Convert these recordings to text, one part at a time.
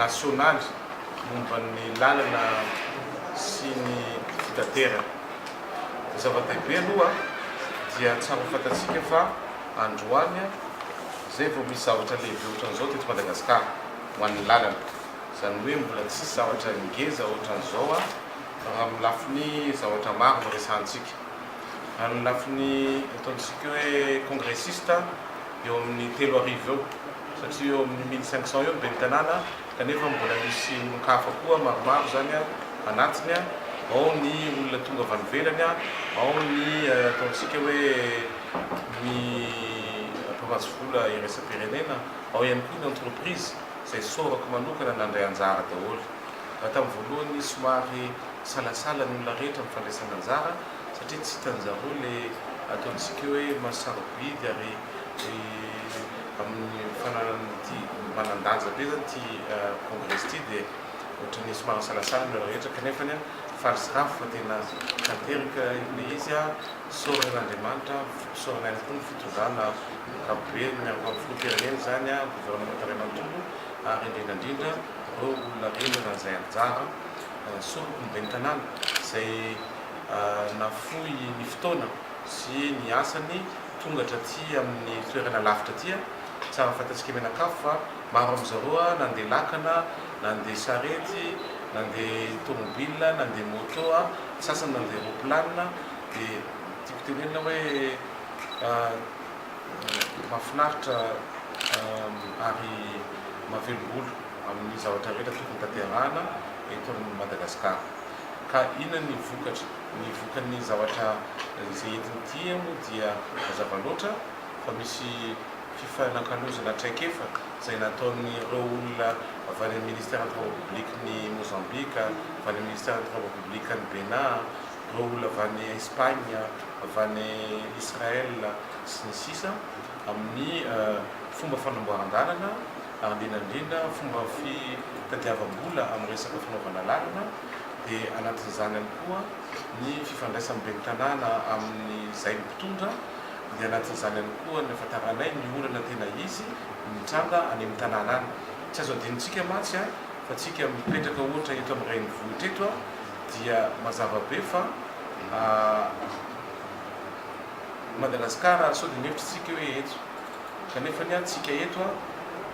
nasionaly momba ny lalana sy ny fitaterana. Ny zava-dehibe aloha dia tsara ho fantatsika fa androany izay vao misy zavatra lehibe ohatran'izao teto Madagasikara ho an'ny lalana. Izany hoe mbola tsisy zavatra ngeza ohatran'izao raha amin'ny lafiny zavatra maro no resahantsika. Raha ny lafiny ataontsika hoe congressiste eo amin'ny 3000 eo satria eo amin'ny 1500 eo ny ben'ny tanàna kanefa mbola misy olon-kafa koa maromaro izany anatiny, ao ny olona tonga avy any ivelany, ao ny ataontsika hoe ny mpamatsy vola iraisam-pirenena, ao ihany koa ny entreprise izay isaorako manokana nandray anjara daholo. Raha tamin'ny voalohany somary nisalasala ny olona rehetra amin'ny fandraisana anjara satria tsy hitan-jareo ilay ataontsika hoe maha sarobidy ary amin'ny fananana ity manan-danja be izany ity congrès ity dia ohatran'ny somary nisalasala ny olona rehetra kanefa faly sy ravo fa tena tanteraka ilay izy. Isaorana an'Andriamanitra, isaorana ihany koa ny fitondrana ankapobeny miaraka amin'ny filoham-pirenena izany, governemanta iray manontolo ary indrindra indrindra ireo olona rehetra nandray anjara. Isaorako ny ben'ny tanàna izay nafoy ny fotoana sy ny asany tonga hatraty amin'ny toerana lavitra aty. Tsara fantatsika mianakavy fa maro amin'izareo nandeha lakana, nandeha sarety, nandeha tomobile, nandeha moto, ny sasany nandeha roplanina. Dia tiako tenenina hoe mahafinaritra ary mahavelom-bolo amin'ny zavatra rehetra tokony tanterahana eto amin'i Madagasikara. Ka inona ny vokatra? Ny vokan'ny zavatra izay entin'ity moa dia mazava loatra fa misy fifanakalozana traikefa izay nataon'ireo olona avy any amin'ny Ministère ny Travaux Publics ny Mozambique, avy any amin'ny Ministère ny Travaux Publics any Bénin, ireo olona avy any Espagne, avy any Israël sy ny sisa amin'ny fomba fanamboaran-dalana ary indrindra indrindra fomba fitadiavam-bola amin'ny resaka fanaovana lalana dia anatin'izany ihany koa ny fifandraisan'ny ben'ny tanàna amin'izay mpitondra dia anatin'izany ihany koa ny ahafantaranay ny olana tena izy mitranga any amin'ny tanàna any. Tsy azo adinontsika mantsy fa tsika mipetraka ohatra eto amin'ny renivohitra eto dia mazava be fa Madagascar sao dia mihevitra tsika hoe eto kanefa ny tsika eto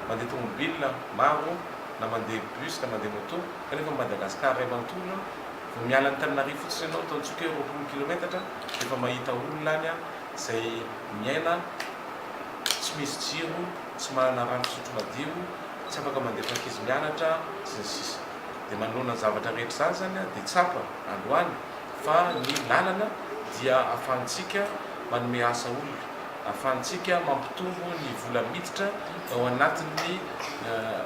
mandeha tomobile maro na mandeha bus na mandeha moto kanefa Madagascar iray manontolo vao miala an'Antananarivo fotsiny ianao ataontsika hoe 20 kilometatra dia efa mahita olona any izay miaina tsy misy jiro tsy manana rano fisotro madio tsy afaka mandefa ankizy mianatra sy ny sisa. Dia manoloana ny zavatra rehetra izany izany dia tsapa androany fa ny lalana dia ahafahantsika manome asa olona, ahafahantsika mampitombo ny vola miditra ao anatin'ny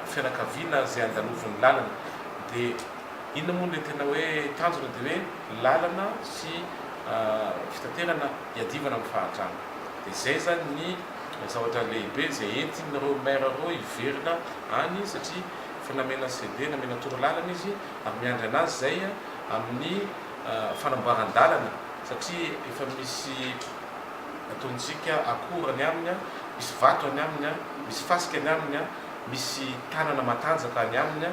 fianakaviana izay andalovan'ny lalana. Dia inona moa ilay tena hoe tanjona dia hoe lalana sy fitaterana iadivana amin'ny fahantrana. Dia izay izany ny zavatra lehibe izay entin'ireo maire ireo hiverina any satria Efa namena CD, namena torolalana izy ary miandry anazy izay amin'ny fanamboaran-dalana satria efa misy ataontsika akora any aminy, misy vato any aminy, misy fasika any aminy, misy tanana matanjaka any aminy,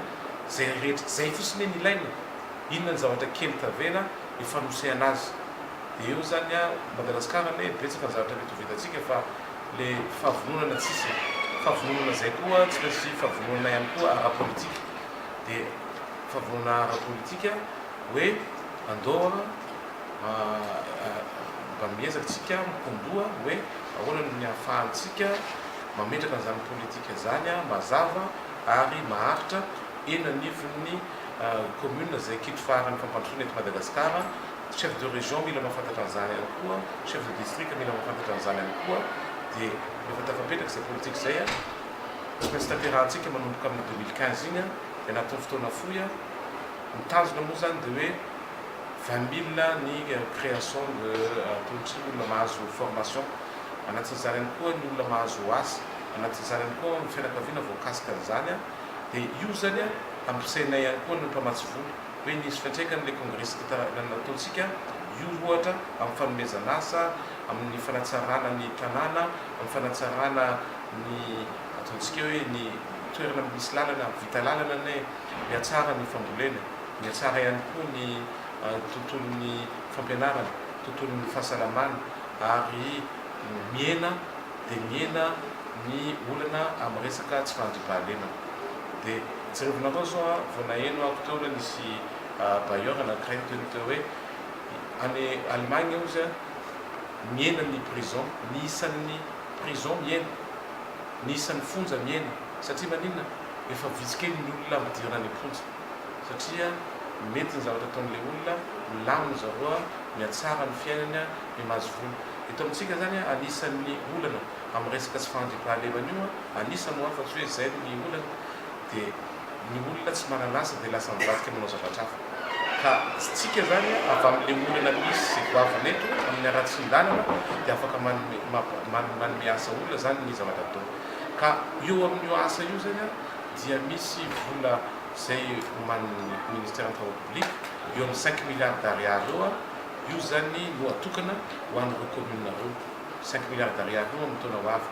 izay rehetra izay fotsiny anie no ilaina, inona ny zavatra kely tavela hifanosehana azy. Dia eo izany Madagasikara anie betsaka ny zavatra mety ho vitantsika fa le fahavononana tsisy e! Fahavononana zay koa tsy maintsy fahavononana ihany koa ara-politika de fahavononana ara-politika hoe andao mba miezaka tsika mikondoha hoe ahoana ny ahafahantsika mametraka an'izany politika zany mazava ary maharitra eny anivon'ny commune zay kitro faharan'ny fampandrosoana eto Madagasikara. Chef de région mila mahafantatra an'izany ihany koa, chef de district mila mahafantatra an'izany ihany koa, dia rehefa tafapetraka izay politique izay an, tsy maintsy tanterahantsika manomboka amin'ny 2015 iny an, dia anatin'ny fotoana fohy an, ny tanjona moa izany dia hoe 20 000 ny création de ataontsika olona mahazo formation, anatin'izany ihany koa ny olona mahazo asa, anatin'izany ihany koa ny fianakaviana voakasika an'izany an, dia io izany an ampiasainay ihany koa ny mpamatsy vola. hoe nisy fiantraikany ilay kongresy nataontsika io ohatra amin'ny fanomezana asa, amin'ny fanatsarana ny tanàna, amin'ny fanatsarana ny ataontsika hoe ny toerana misy lalana, vita lalana anie, mihatsara ny fambolena, mihatsara ihany koa ny tontolon'ny fampianarana, tontolon'ny fahasalamana ary mihena dia mihena ny olana amin'ny resaka tsy fahandriampahalemana. Dia jerevinareo zao an, vao naheno aho teo aloha nisy bailleur anankiray niteny teo hoe any Allemagne hozy an, mihena ny prison, ny isan'ny prison mihena, ny isan'ny fonja mihena, satria maninona? Efa vitsy kely ny olona ampidirina any am-ponja, satria mety ny zavatra ataon'ilay olona, milamina zareo an, mihatsara ny fiainany an, miha-mahazo vola. Eto amintsika izany an, anisan'ny olana amin'ny resaka tsy fahandriampahalemana io an, anisany ho'a fa tsy hoe izay ny olana, dia ny olona tsy manana asa dia lasa mivadika manao zavatra hafa. Ka tsika izany avy amin'ilay olana misy izay goavana eto amin'ny haratsian-dalana dia afaka manome manome asa olona izany ny zavatra atao. Ka eo amin'io asa io izany an dia misy vola izay omanin'ny ministère ny travaux publics eo amin'ny cinq milliards d'ariary eo an, io izany no atokana ho an'ireo commune ireo. Cinq milliards d'ariary io amin'ny taona ho avy.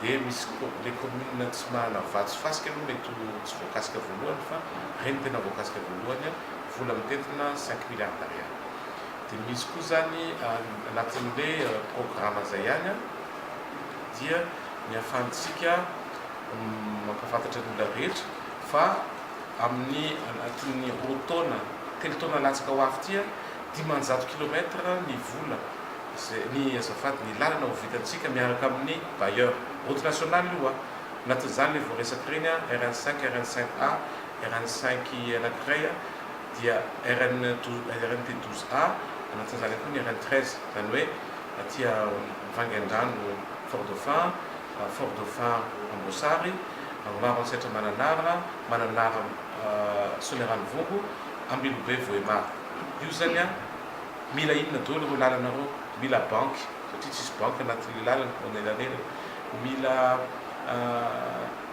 Dia misy le commune tsy manana vatsy fasika aloha mety ho tsy voakasika voalohany fa ireny tena voakasika voalohany an, vola mitentina cinq milliards d'ariary. Dia misy koa izany anatin'le programme izay ihany an, dia ny ahafahantsika mampahafantatra ny olona rehetra fa amin'ny anatin'ny roa taona, telo taona latsaka ho avy ity an, 500 kilomètre ny vola Izay ny azafady ny lalana ho vitantsika miaraka amin'ny bailleur. Route nationale io a! Anatin'izany ilay voaresaka ireny a, RN cinq, RN cinq A, RN cinq anankiray a, dia RN RNT 12 A, anatin'izany ihany koa ny RN 13, izany hoe aty Vangaindrano Fort Dauphin, Fort Dauphin Amboasary, Maroantsetra Mananara, Mananara Soanierana-Ivongo, Ambilobe Vohemar. Io izany a. Mila inona daholo ireo lalana ireo? Mila banky satria tsisy banky anatin'ilay lalana ao anelanelany. Mila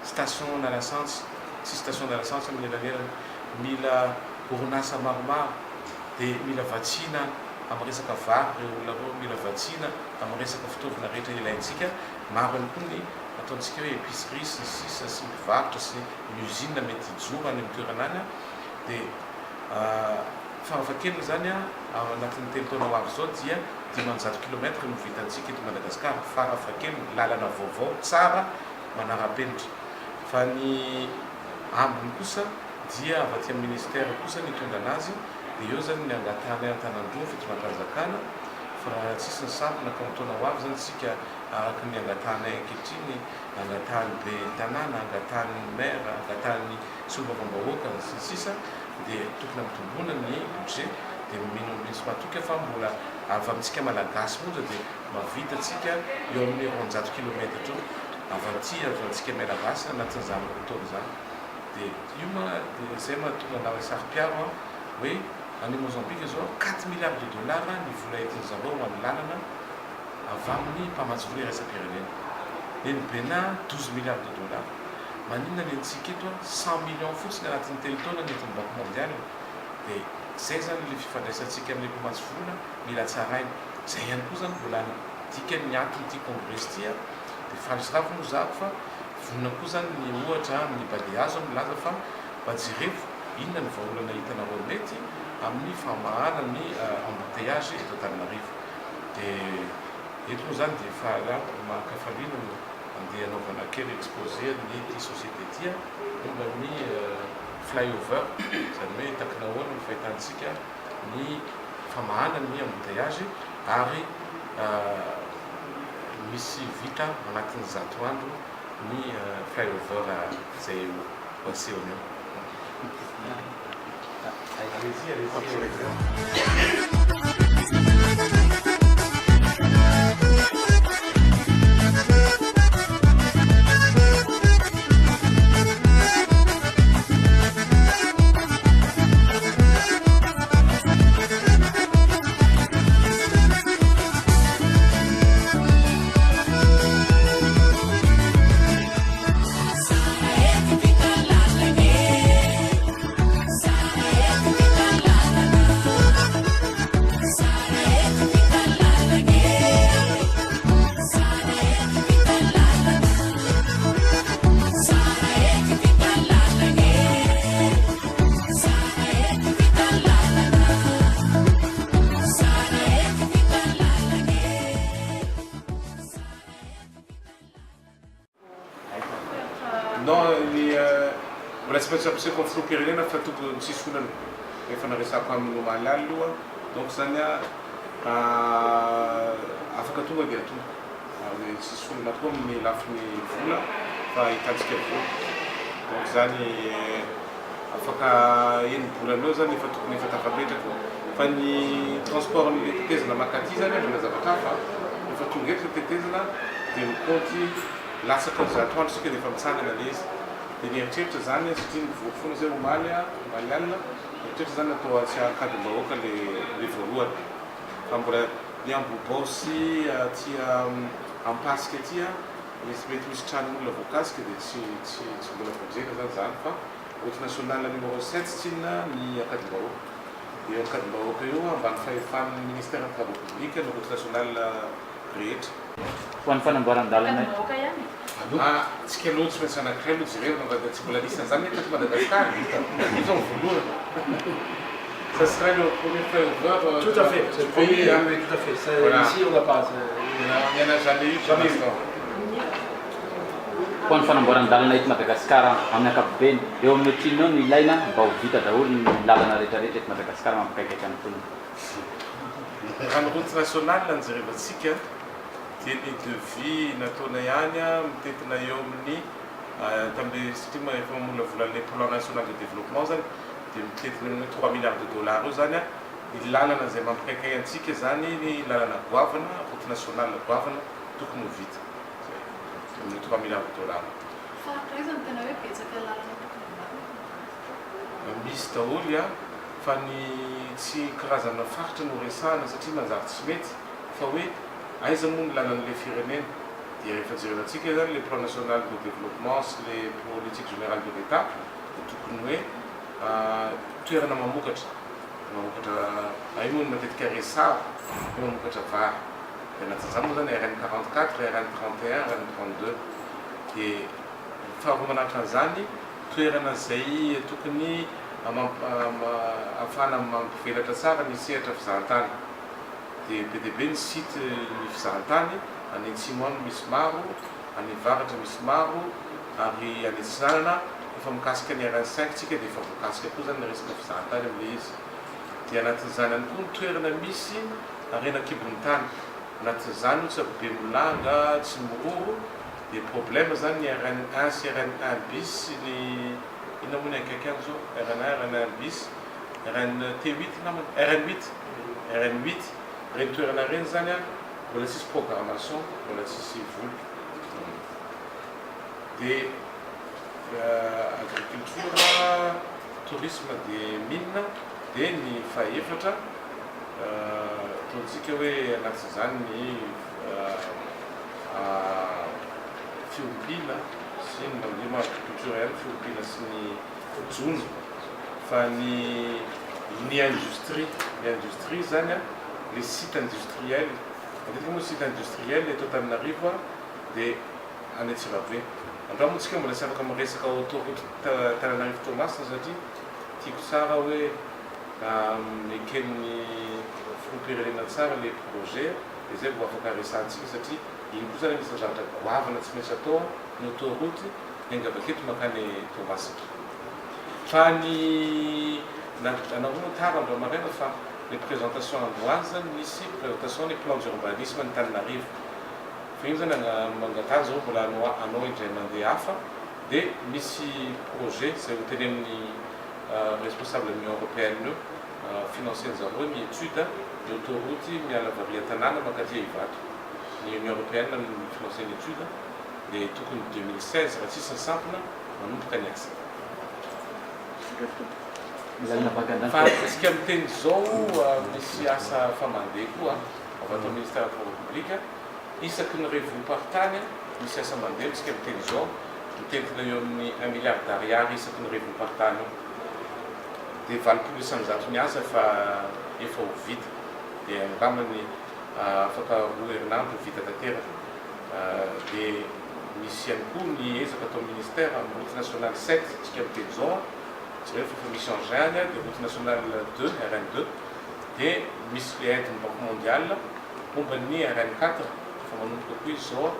station na lasantsy, tsisy station na lasantsy amin'ny elanelany. Mila orinasa maromaro dia mila vatsiana amin'ny resaka vary ireo olona ireo, mila vatsiana amin'ny resaka fitaovana rehetra ilaintsika. Maro ihany koa ny ataontsika hoe épicerie sy ny sisa sy ny mpivarotra sy ny usine mety hijoro any amin'ny toerana any dia Farafahakeliny izany ao anatin'ny telo taona ho avy izao dia 500 kilomètre no vitantsika eto Madagasikara, farafahakeliny, lalana vaovao tsara manara-penitra. Fa ny ambiny kosa dia avy aty amin'ny ministère kosa ny hitondra anazy, dia eo izany ny angatahanay an-tanan-droa ny fitondram-panjakana fa raha tsisy ny sampona ka amin'ny taona ho avy izany isika araka ny angatahanay ankehitriny, angatahan'ny ben'ny tanàna, angatahan'ny maire, angatahan'ny solombavambahoaka, sy ny sisa dia tokony hampitomboina ny budget dia mino mino sy matoky aho fa mbola avy amintsika malagasy monja dia mahavita tsika eo amin'ny 200 kilometatra eo avy aty avy antsika mialagasy anatin'izany roa taona izany dia io ma dia izay mahatonga anah saro-piaro aho hoe any Mozambique izao quatre milliards de dollars ny vola entin'zareo ho an'ny lalana avy amin'ny mpamatsy vola iraisam-pirenena ny any Bénin 12 milliards de dollars. Maninona ny antsika eto an, cent millions fotsiny anatin'ny telo taona ny entin'ny banque mondiale dia zay zany le fifandraisantsika amin'ilay mpamatsy vola mila tsaraina. Zay ihany koa zany mbola dikan'ny anton'ity congrès ity an, dia faly sy ravo moa zahako fa vonona koa zany ny ohatra amin'ny Baleazo milaza fa mba jerevo inona ny vahaolana hitanareo mety amin'ny famahana ny embouteillage eto Antananarivo. Dia eto moa zany dia faly aho mankafaliana no Andeha hanaovana kely exposé ny ity société ity momba ny flyover, izany hoe takina ahoana ny fahitantsika ny famahana ny embouteillage ary misy vita anatin'ny 100 andro ny flyover izay ho asehony eo. Allez-y, allez-y, allez-y. Non, ny mbola tsy maintsy ampiseho amin'ny filoham-pirenena fa tokony tsisy olana, efa naresako aminy omaly aloha, donc zany a afaka tonga dia tonga ary tsisy olana koa amin'ny lafiny vola fa hitantsika vola. Donc zany afaka enim-bolana eo zany efa tokony efa tafapetraka, fa ny transport n'le tetezana makaty zany mbola zavatra hafa. Efa tonga eto le tetezana dia mikaonty latsaka ny 100 andro sika dia efa mitsangana le izy. Dia nieritreritra zany satria nivory foana zay omaly omaly alina, nieritreritra zany atao atsy Ankadimbahoaka le voalohany, fa mbola ny Ambohibao sy aty Ampasika aty misy mety misy tranon'olona voakasika dia tsy mbola vonjena zany zany, fa route nationale numéro 7 tsinona ny Ankadimbahoaka. Dia eo Ankadimbahoaka eo ambany fahefan'ny ministère des travaux publics ny route nationale rehetra. Ho an'ny fanamboaran-dalana. Ankadimbahoaka ihany. Ah, tsika aloha tsy maintsy anankiray aloha jerena fa tsy mbola anisan'izany ny teto Madagasikara. Io zao ny voalohany. Ça serait le premier flyover Tout à fait. du C'est le pays, premier, hein. oui, tout à fait. Voilà. Ici, on n'a pas. Il n'y en a jamais eu pour Jamais eu. l'instant. Ho an'ny fanamboaran-dalana eto Madagasikara amin'ny ankapobeny, eo amin'ny ohatrinona eo no ilaina mba ho vita daholo ny lalana rehetrarehetra eto Madagasikara mampikaikaika ny mponina? Raha ny route nationale ny jerevantsika dia ny devis nataona ihany mitentina eo amin'ny tamin'le, satria efa mamolavola le plan national de développement zany, dia mitentina eo amin'ny 3 milliards de dollars eo zany ny lalana izay mampikaikay antsika zany, ny lalana goavana, route nationale goavana tokony ho vita. Zay, amin'ny 3 milliards de dollars. Faritra aiza no tena hoe betsaka lalana tokony amboarina? Misy daholo fa ny tsy karazana faritra no resahana satria manjary tsy mety, fa hoe aiza moa ny lalan'le firenena. Dia rehefa jerenantsika zany le plan national de développement sy le politique générale de l'État dia tokony hoe toerana mamokatra ay moa no matetika resahako hoe mamokatra vary, dia anatin'izany moa zany RN 44, RN 31, RN 32. Dia faharoa manaraka an'izany, toerana zay tokony ahafahana mampivelatra tsara ny sehatra fizahantany, dia be dia be ny site ny fizahantany any atsimo any misy maro, any avaratra misy maro, ary any atsinanana. Efa mikasika ny RN 5 tsika dia efa voakasika koa zany ny resaka fizahantany amin'le izy. Dia anatin'izany ihany koa ny toerana misy harena an-kibon'ny tany, anatin'izany ohatry Bemolanga, Tsimiroro. Dia problème zany ny RN 1 sy RN 1 bis sy ny inona moa ny akaiky any zao, RN 1, RN 1 bis, RN T8 namana, RN 8, RN 8, reny toerana reny zany mbola tsisy programmation, mbola tsisy vola. Dia agriculture, tourisme, dia mine. Dia ny fahaefatra ataontsika hoe anatin'izany ny fiompiana sy ny mandeha agriculture ihany, fiompiana sy ny jono, fa ny industrie zany le site industriel matetika moa, site industriel eto Antananarivo dia any Antsirabe. Androany moa tsika mbola tsy afaka miresaka autoroute Tananarivo Toamasina satria tiako tsara hoe eken'ny filoham-pirenena tsara le projet dia zay vao afaka resahantsika, satria iny koa zany anisan'ny zavatra goavana tsy maintsy atao, ny autoroute miainga avy aketo mankany Toamasina. Fa ny anareo moa tara andro maraina, fa le présentation androany zany misy présentation ny plan d'urbanisme ny Tananarivo, fa iny zany mangatany zao mbola anao indray mandeha hafa. Dia misy projet zay ho tenenin'ny responsable Union européenne io, financé zareo ny étude ny autoroute miala avy an-tanàna mankaty Ivato. Ny Union européenne no financé ny étude, dia tokony 2016 raha tsisy ny sampona manomboka ny asa. Fa tsika miteny zao misy asa fa mandeha koa avy ato ministère des travaux publics, isaky ny revom-paritany misy asa mandeha. Tsika miteny zao mitentina eo amin'ny 1 milliard d'ariary isaky ny revom-paritany io, dia 80% ny asa fa efa ho vita, dia angambany afaka 2 herinandro vita tanteraka. Dia misy ihany koa ny ezaka atao ministère amin'ny route nationale 7 tsika miteny zao, jereo fa efa misy engin any, dia route nationale 2, RN 2, dia misy le aide ny Banque mondiale momba ny RN 4 efa manomboka koa izy zao.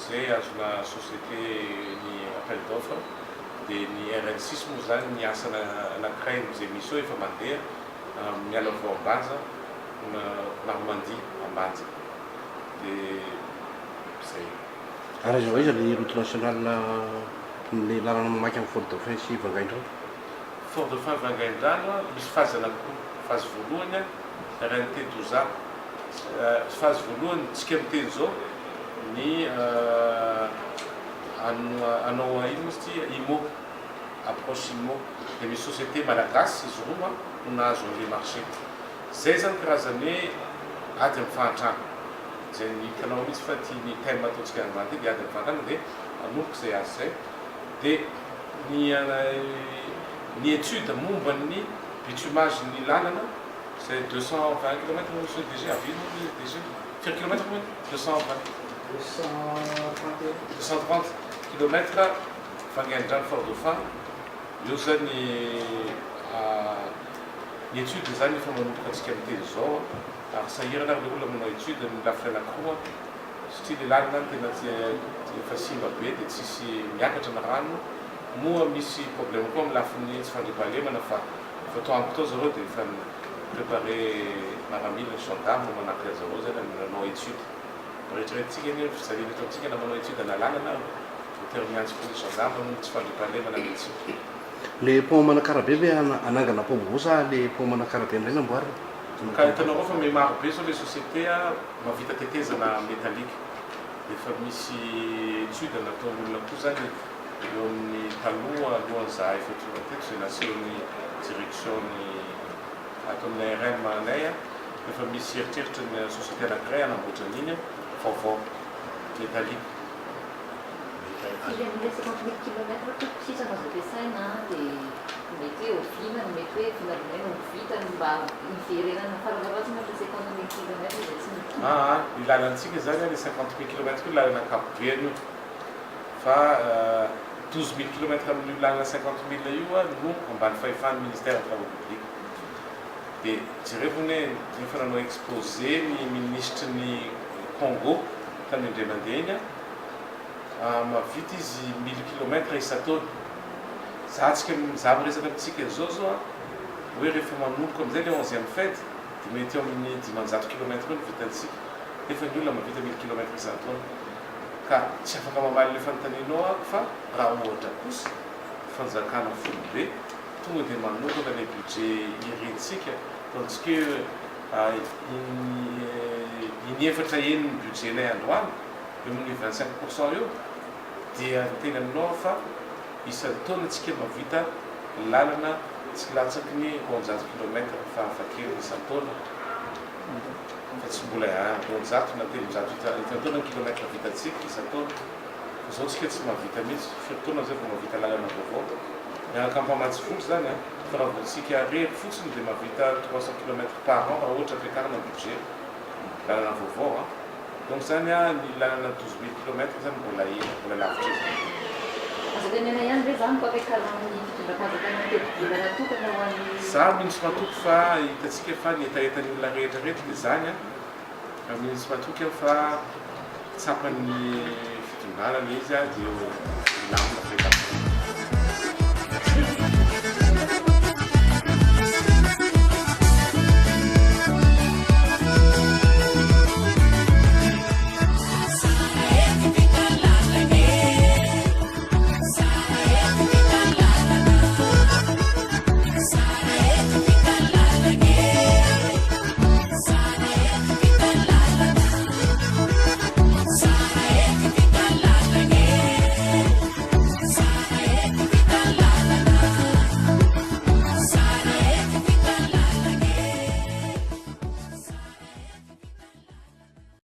Izay azona société ny appel d'offre dia ny RN six moa izany ny asa anankiray izay misy eo efa mandeha miala avy ao Ambanja Normandie Ambanja dia izay. Ary aiza ho aiza ny route nationale ny lalana mamaky an'i Fort Dauphin sy Vangaindrano? Fort Dauphin Vangaindrano misy phase anankiroa, phase voalohany RNT Doza, phase voalohany tsika miteny izao ny hanao ino moa izy ity IMO, approche IMO, dia misy société malagasy izy roa no nahazo an'ilay marché. Zay zany karazany hoe ady amin'ny fahantrana. Zay hitanao mihitsy fa ty ny thème ataontsika androany ty dia ady amin'ny fahantrana dia hanomboka izay asa izay. Dia ny ny étude momba ny bitumage ny lalana izay 220 kilomètres moa monsieur DG, avy moa ny DG? Firy kilomètres moa iny? 220. 230. 230 kilomètres Vangaindrano Fort Dauphin, eo zany Ny étude zany efa manomboka antsika miteny izao a, ary sahirana ary le olona manao étude ny lafiny anakiroa satria le lalana any tena efa simba be dia tsisy miakatra ny rano, moa misy problème koa amin'ny lafiny tsy fandriampahalemana fa efa tao ampy tao zareo dia efa ni-préparer maramila ny gendarme manampy anzareo zany amin'ny nanao étude. Eritreretintsika anie ny fijaliana eto amintsika na manao étude na lalana ary voatery miantso police gendarme noho ny tsy fandriampahalemana mihitsy. Le pont Manakarabe ve hanangana pont vaovao sa le pont Manakarabe indray no amboarina? Ka hitanareo fa miha maro be zao le société mahavita tetezana métallique. Efa misy étude nataon'olona koa zany eo amin'ny taloha alohan'ny zahay efa tonga teto izay nasehon'ny direction ny ato amin'ny ARM anay efa misy eritreritra ny société anakiray hanamboatra an'iny vaovao métallique. Firy amin'ilay 50 mille kilomètre tompoko sisa no azo ampiasaina dia mety hoe oviana no mety hoe vinavinaina ho vita ny mba hiverenana farafaharatsiny ohatra 50 mille kilomètre izay tsy mitovy. Aa ny lalantsika izany an, le 50 mille kilomètre io lalana ankapobeny io fa 12 mille kilomètre amin'io lalana 50 mille io an no ambany fahefan'ny ministère ny travaux publics. Dia jerevo anie efa nanao exposé ny minisitry ny Congo tamin'ny indray mandeha iny an, Mahavita izy mille kilomètre isan-taona. Za tsika za miresaka amintsika izao zao an, hoe rehefa manomboka amin'izay le onzième fed dia mety eo amin'ny 500 kilomètre eo no vitantsika, nefa ny olona mahavita mille kilomètre isan-taona. Ka tsy afaka mamaly ilay fanontanianao aho fa raha ohatra kosa fanjakana foibe tonga dia manokana ilay budget irintsika, ataontsika hoe in'efatra henin'ny budget-nay androany, eo amin'ny 25 pour cent eo dia miteny aminao aho fa isan-taona tsika mahavita lalana tsy latsaky ny 200 kilomètre farafahakeliny isan-taona fa tsy mbola 200 na 300 isan-taona ny kilomètre vitantsika isan-taona fa zao tsika tsy mahavita mihitsy, firy taona zay vao mahavita lalana vaovao miaraka amin'ny mpamatsy vola zany an, fa raha vao tsika rery fotsiny dia mahavita 300 kilomètre par an raha ohatra ampiakarina ny budget lalana vaovao an. Donc zany an, ny lalana 12 mille kilomètre zany mbola ela, mbola lavitra ezaka. Azo tenena ihany ve zany fampiakarana ny fitondram-panjakana ny tetibola natokana ho an'ny. Za mino sy matoky fa hitantsika fa ny hetahetan'ny olona rehetra reto dia zany an, fa mino sy matoky aho fa tsapan'ny fitondrana le izy an, dia milamina fahitako.